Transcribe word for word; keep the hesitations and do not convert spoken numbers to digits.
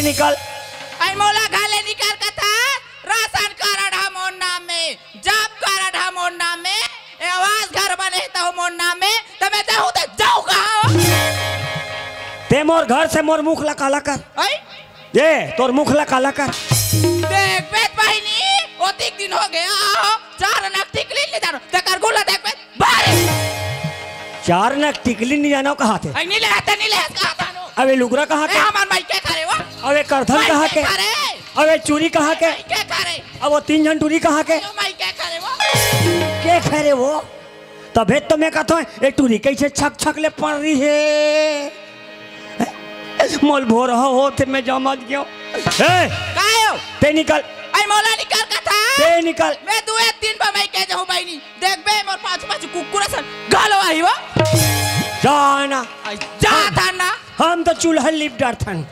निकल। अई मोला घर ले निकल कथा। राशन कारड ह मोर नाम में, जॉब कारड ह मोर नाम में, ए आवास घर बने हे त मोर नाम में, त मैं जाहूं त जाहूं कहां? ते मोर घर से मोर मुख ला काला कर। अई? ये तोर मुख ला काला कर। देख बेत बहिनी, ओतिक दिन हो गया हो, चार नक टिकली ले जानो, तेकर गुला देख बेत बारी। चार नक टिकली नहीं जानो कहां थे? अई नहीं ले, ते नहीं ले, कहां था नो? अबे लुगरा कहां ए, के? हमार माई के खरे वो? अबे करधन माई कहां के के? खरे? अबे चूरी कहां के? माई के खरे? अब वो तीन झन टूरी कहां के? यो माई के खरे वो? के खरे वो? तभे तो मैं कहता हूं, ए टूरी कैसे छक छक ले पड़ रही है? मोल भोर हो, हो ते मैं जामत गयो। ए, काय हो? ते निकल। अई मोला निकल कथा। ते निकल। मैं दू एक दिन बा मैं के जाहूं बहिनी। देख बे मोर पाछू पाछू कुकुर असन घलो आही वो। जाना। अई जा था ना। हम तो चूल्हा लिप डरथन।